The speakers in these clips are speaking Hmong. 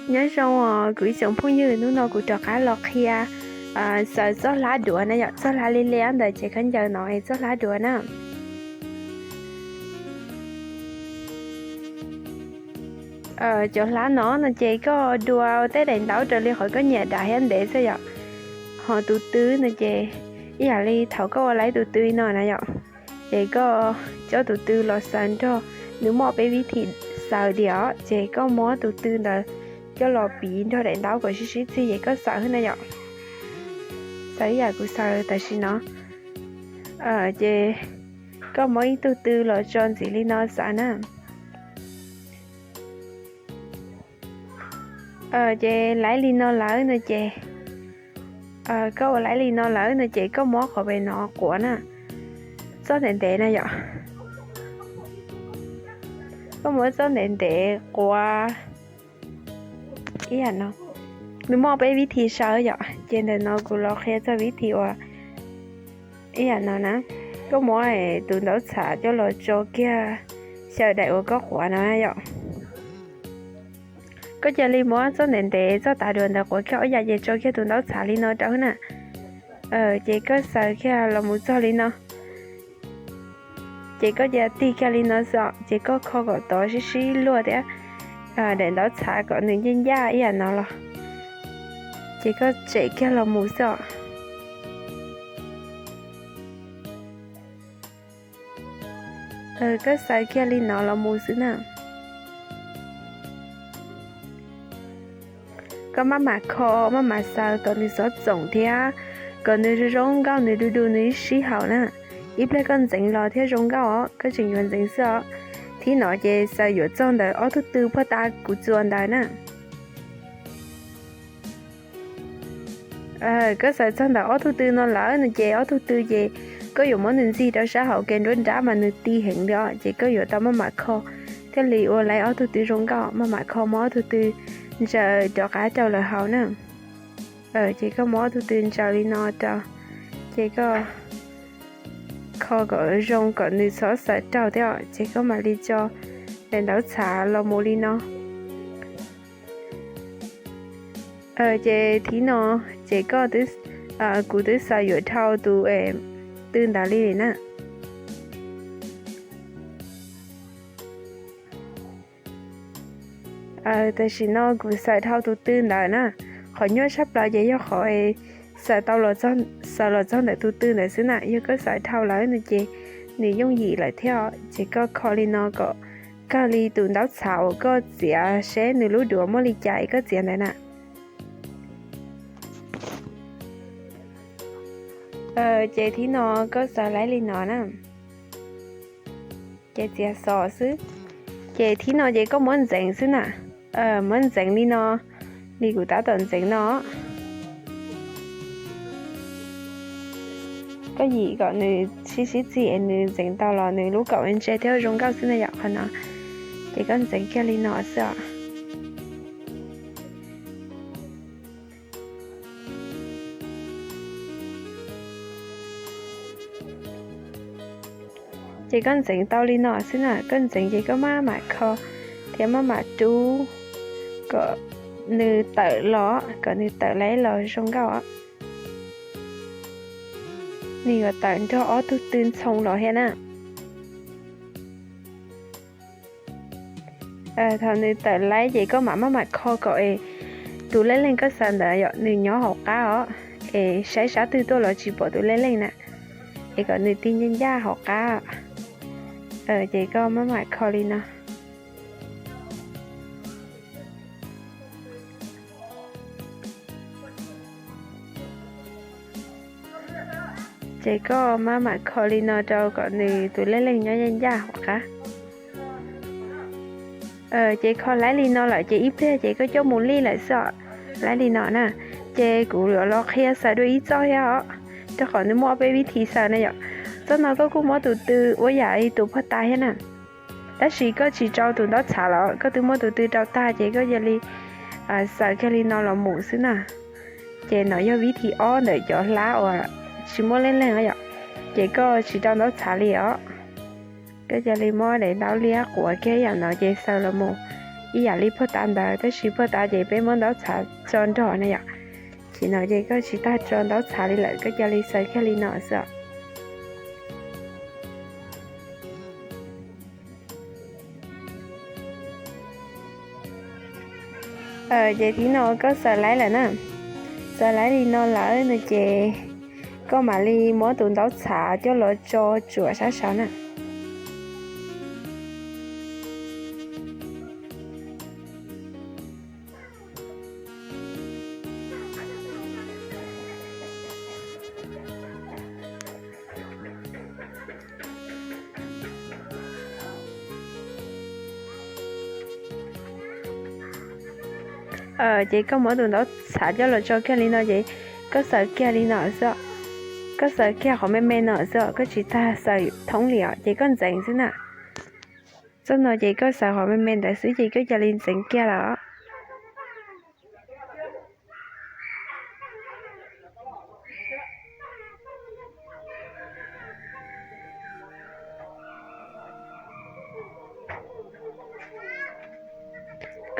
Nyob zoo os kuv ib tsoom phooj ywg, hnub no kuv rov qab los qhia xaws txoj hlab duav na yom, txoj hlab liab liab ntawm tsev khaub ncaws no es txoj hlab duav na. Cov hlab no no ces koj dua tej daim ntaub raws li qhov koj nyiam dav thiab ntev xwb yom. Ho tus tw no ces ib yam li thaum koj ua laib tus tw no na yom, ces koj coj tus tw los xaws nrog, nws muaj peb vib thi xaws diam os, ces koj muab tus tw ntawd coj los piv nrog daim ntaub kom sib sib txig ces koj xaws xwb na yom. Xaws ib yam kuv xaws tam sim no. Ces koj muab ib tug tw los tso ntxiv li no xaws na. Ces laib li no lawm no ces, koj ua laib li no lawm no ces koj muab qhov pem no quav na, txoj ntev ntev na yom. Koj muab txoj ntev ntev quav ib yam no. Nws muaj peb vib thi xaws yom, ces ntawm no kuv los qhia txog vib thi uas ib yam no na. Koj muab tus ntaub txhav coj los tso kiag xyaw daim uas koj quav no yom. Koj cia li muab txoj ntev ntev txoj tav duav ntawd quav kiag ob yam ces tso kiag tus ntaub txhav li no rau na. Ces koj xaws kiag los mus txog li no. Ces koj cia tig kiag li no xwb os, ces koj kho kom tod sib sib luag thiab daim ntaub txhav kom nws ncaj ncaj ib yam no los, ces koj tsem kiag los mus xwb os. Koj xaws kiag li no los mus xwb na. Koj maj mam kho, maj mam xaws kom nws xov txoom thiab kom nws zoo zoo nkauj, nws du du nws ib sij hawm na. Ib pliag koj ntxeev los thiaj zoo nkauj os, koj tseem yuav ntxeev xwb os. Thib no ces xaws yuav txog ntawm ob tug tw puag ta kuv txuas ntawd na. Koj xaws txog ntawm ob tug tw no lawm no ces ob tug tw ces koj yuav muab nws ntxig rau sab hauv ke nruab nrab mas nws ti heev li os, ces koj yuav tau maj mam kho thiaj li ua laib ob tug tw zoo nkauj, maj mam kho muab ob tug tw ntsaws rov qab rau lawm hauv na. Ces koj muab ob tug tw ntsaws li no rau, ces koj kho kom zoo kom nws txhob xaws raug thiab os, ces koj mam li tso daim ntaub txhav los mus li no. Ces thib no ces koj, kuv twb xaws yuav dhau tus tw ntawd li na. Tam sim no kuv xaws dhau tus tw ntawd na. Qhov nyuaj tshaj plaws ces yog qhov xaws tau, xaws los txog ntawm tus tw ntawd xwb na. Yog koj xaws dhau lawm no ces nws yooj yim lawm thiab, ces koj kho li no kom kawg li tus ntaub txhav uas koj txiav seb nws lub duav muaj li cas es koj txiav ntawd na. Ces thib no koj xaws laib li no na. Ces txiav xov xwb. Ces thib no ces koj muab ntxeev xwb na. Muab ntxeev li no, li kuv tab tom ntxeev no. Koj yim kom nws sib sib txig es nws ntxeev tau los nws lub kaum ntse thiab zoo nkauj xwb na yom, qhov no. Ces koj ntxeev kiag li no xwb os. Ces koj ntxeev tau li no xwb na, koj ntxeev ces koj maj mam kho thiab maj mam rub kom nws tawm los, kom nws tawm laib los zoo nkauj os. Nws yuav tawm nrog ob tug tw ntxhoo los thiab na. Thaum nws tawm laib ces koj mam maj mam kho kom es tus lej leeg koj xaws ntawd yom, nws nyob hauv qab os, es saib sab twg tuaj los tsis pom tus lej leeg na, es kom nws tig ncaj ncaj hauv qab. Ces koj maj mam kho li no. Ces koj maj mam kho li no rau kom nws tus lej leeg nyob ncaj ncaj hauv qab. Ces kho laib li no lawm ces ib pliag ces koj coj mus lij lawm xwb os. Laib li no na, ces kuv yuav los qhia xaws dua ib txoj thiab os, rau qhov nws muaj ob peb vib thi xaws na yom. Txoj no koj kuj muab tus tw ua yam li tus puag ta thiab na. Tab sis koj tsis rau tus ntaub txhav los koj twb muab tus tw rau tag ces koj cia li xaws kiag li no los mus xwb na. Ces no yog vib thi ob ntawm cov hlab uas tsis muaj lej leeg yom, ces koj tsis rau ntaub txhav li os. Koj cia li muab daim ntaub liab quav kiag yam no ces xaws los mus, ib yam li puag ta ntawd, tab sis puag ta ces peb muab ntaub txhav tso nrog na yom. Chim no ces koj tsis tas tso ntaub txhav li lawm, koj cia li xaws kiag li no xwb os. Ces tib no koj xaws laib lawm na, xaws laib li no lawm no ces koj mam li muab tus ntaub txhav coj los tso tsuam sab saud na. Ces koj muab tus ntaub txhav coj los tso kiag li no ces koj xaws kiag li no xwb. Koj xaws kiag qhov me me no xwb, koj tsis tas xaws thoob li os, ces koj ntxeev xwb na. Txoj no ces koj xaws qhov me me ntawd xwb ces koj cia li ntxeev kiag lawm.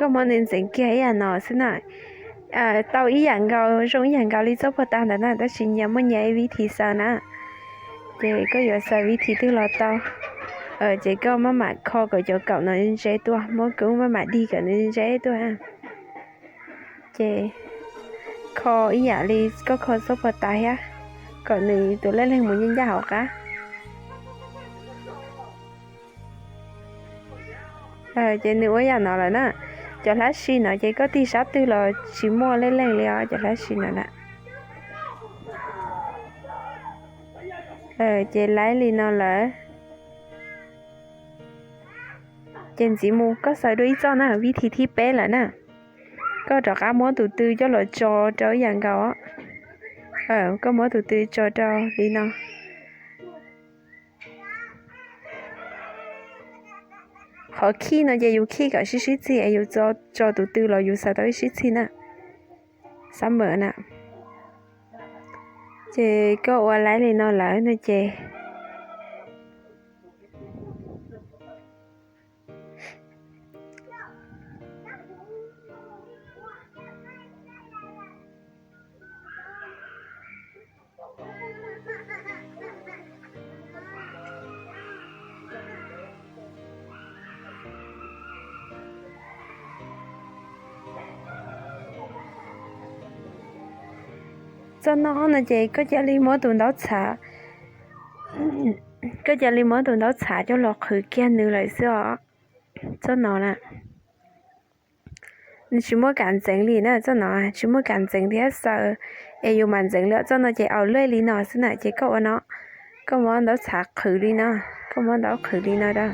Koj muab nws ntxeev kiag ib yam no xwb na. Tau ib yam nkaus, zoo ib yam nkaus li txoj puag ta ntawd na, tab sis nyias muaj nyias vib thi xaws na. Ces koj yuav xaws vib thi twg los tau. Ces koj maj mam kho kom cov kaum no ntse tuaj, muab kub maj mam dig kom nws ntse tuaj. Ces kho ib yam li koj kho txoj puag ta thiab, kom nws tus lej leeg mus ncaj ncaj hauv qab. Ces nws ua yam no lawm na. Cov hlab si no ces koj tig sab twg los tsis muaj lej leeg li os, cov hlab si no na. Ces laib li no lawm. Ces ntxiv mus koj xaws dua ib txoj na, vib thi thib peb lawm na. Koj rov qab muab tus tw coj los tso rau ib yam nkaus. Koj muab tus tw tso rau li no. Qhov khij no ces yus khij kom sib sib txig es yus tso tus tw los yus xaws tau ib sib txig na. Xab mawm na. Ces koj ua laib li no lawm no ces Txoj no no ces koj cia li muab tus ntaub txhav, koj cia li muab tus ntaub txhav coj los qhwv kiag nws lawm xwb os. Txoj no na, nws tsis muaj kam ntxeev li na, txoj no tsis muaj kam ntxeev thiab xaws es yus mam ntxeev li. Txoj no ces aus luj li no xwb na, ces koj ua no, koj muab ntaub txhav qhwv li no, koj muab ntaub qhwv li no rau.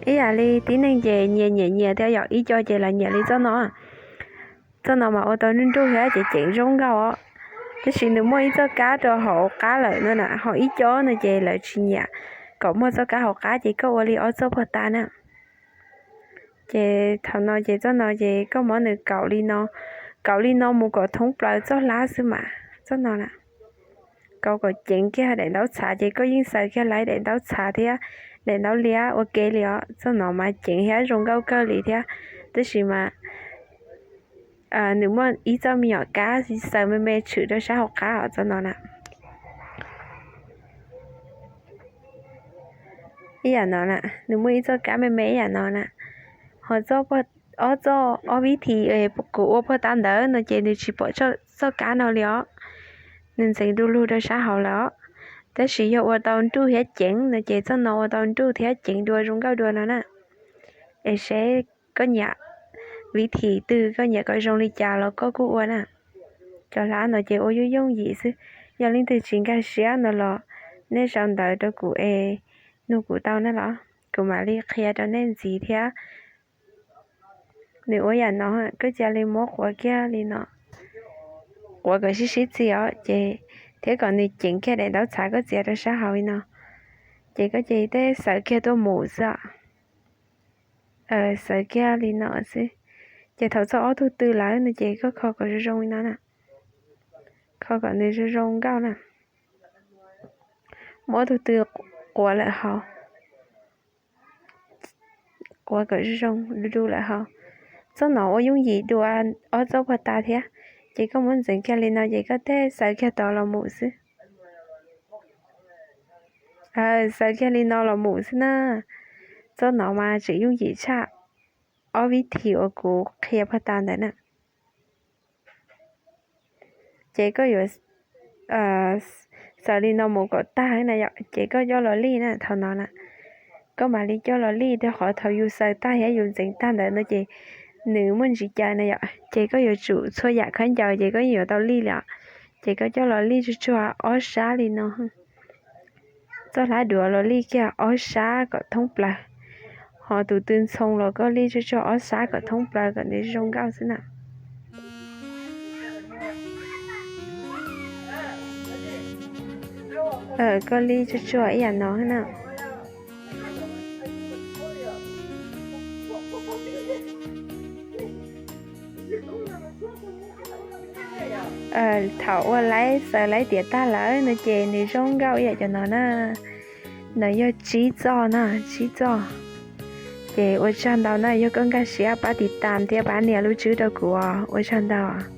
Ib yam li tib neeg ces nyias nyiam nyias thiab yom, ib co ces lawv nyiam li txoj no. Txoj no mas ua tau nruj nruj thiab ces ceev zoo nkauj os. Tab sis nws muaj ib txoj kab rau hauv qab lawm no na, ho ib co no ces lawv tsis nyiam kom muaj txoj kab hauv qab ces koj ua li ob txoj puag ta na. Ces thaum no ces txoj no ces koj muab nws kaum li no, kaum li no mus kom thoob plaws txoj hlab xwb mas txoj no na. Kaum kom ceev kiag daim ntaub txhav ces koj yeej xaws kiag laib daim ntaub txhav thiab daim ntaub liab ua ke li os. Txoj no mas ceev thiab zoo nkauj kawg li thiab, tab sis mas nws muaj ib txoj me nyuam kab xaws me me tshwm rau sab hauv qab os txoj no na. Ib yam no na, nws muaj ib txoj kab me me ib yam no na. Ho ob txoj, ob vib thi kuv ua puag ta ntawd no ces nws tsis pom txoj kab no li os. Nws ntxeev du lug rau sab hauv lawm os. Tab sis yog ua tau nruj thiab ceev no ces txoj no ua tau nruj thiab ceev dua zoo nkauj dua no na. Es seb koj nyiam vib thi twg, koj nyiam kom zoo li cas los koj kuj ua na. Cov hlab no ces ua yooj yooj yim xwb. Yog leej twg tsis nkag siab no los nej sau ntawv rau kuv es nug kuv tau na los kuv mam li qhia rau nej ntxiv thiab. Nws ua yam no, koj cia li muab quav kiag li no, quav kom sib sib txig os, ces thiab kom nws ceev kiag daim ntaub txhav koj txiav rau sab hauv li no, ces koj cia li teb xaws kiag tuaj mus xwb. Xaws kiag li no xwb, ces thaum txog ob tug tw lawm no ces koj kho kom zoo zoo li no na. Kho kom nws zoo zoo nkauj na. Muab tus twg quav lawm hauv, quav kom zoo zoo du du lawm hauv. Txoj no ua yooj yim dua ob txoj puag ta thiab. Ces koj muab ntxeev kiag li no ces koj tej xaws kiag tod los mus xwb. Xaws kiag li no los mus xwb na. Txoj no mas tseem yooj yim tshaj ob vib thim uas kuv qhia puag ta ntawd na. Ces koj yuav xaws li no mus kom tag na yom, ces koj coj los lij na thaum no na. Koj mam li coj los lij rau qhov thaum yus xaws tag thiab yus ntxeev tag ntawd no ces nws muaj ntsis cawv na yom, ces koj yuav tsum txhua yam khaub ncaws ces koj yeej yuav tau lij li os. Ces koj coj los lij tsuag tsuag ob sab li no. Txoj hlab duav los lij kiag ob sab kom thoob plaws, ho tus tw ntxhoo los koj lij tsuag tsuag ob sab kom thoob plaws kom nws zoo nkauj xwb na. Koj lij tsuag tsuag ib yam no na. Thaum ua laib xaws laib tiav tag lawm no ces nws zoo nkauj ib yam cov no na. No yog tsib txoj na, tsib txoj. Ces ua tsaug ntau na, yog koj nkag siab pab tiv tam thiab pab nias lub tswb rau kuv os, ua tsaug ntau.